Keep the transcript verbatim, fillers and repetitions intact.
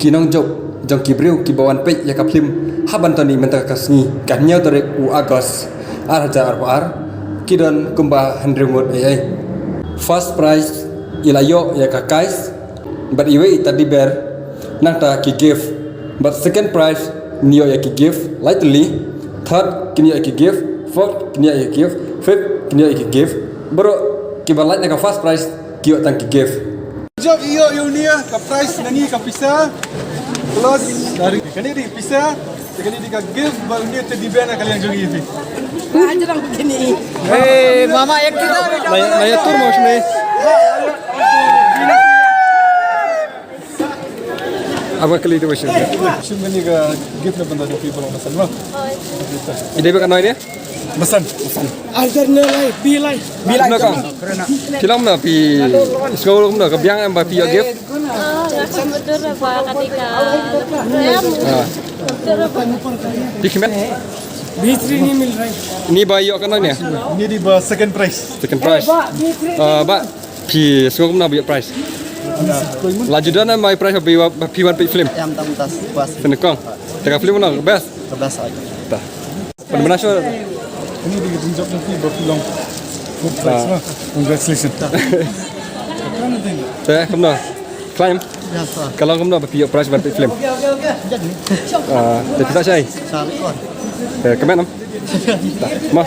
Ki nongjop jong ki briew kiba wan peit ïa ka phlim ha Bantoni mynta ka sngi ka hynñiew tarik u August ar hajar arphew ar ki don kumba hynriew ngut ei ei. First prize i la ïoh ïa ka kais bad iwei i teddy bear, nangta ki gift. Bad second prize kin ïoh ïa ki gift lai tylli, third kin ïoh ïa ki gift, fourth kin ïoh ïa ki gift, fifth kin ïoh ïa ki gift. Baroh kiba lait na ka first prize ki ïoh tang ki gift. Jop ïoh ïa une ka prize nangne ka pisa. Plus kane dei pisa, kane dei ka gift ba une teddy bear na ka liang jong i. Wah, jarang begini. Eh, mama, ek kita. Naya, naya tur mau sini. Apa kali itu, Bashir? Shim kane ka gift na bynta jong phi ba long basan ma. Ida ba ka noi dia? Basan, basan. Alter ne lai, bi lai. Bi lai. Phi long kumno, phi sngew kumno, ka biang em ba phi ïoh gift? Ah, nga sngewthuh ba kane ka. Ah. Phi kmen? Bihtar nahi mil raha hai. Ni ba ïoh ka noi ne? Ni dei ba second prize. Second prize. Ah, ba phi sngew kumno ba ïoh prize? La ju don em ba ïoh prize ba phi wan peit film? Em, tam tas pas. Phi nyngkong. Te ka film kumno, best? Ka best ai. Ta. Pynbna shuwa. Ini dei ka jingjop jong phi ba phi long fourth prize. Ah. Congratulations. Te kumno? Climb. Ya, sir. Ka long kumno ba phi ïoh prize ban peit film? Jadi. Ah, te phi sa shai? Sa record. Te kmen em? Ta. Ma.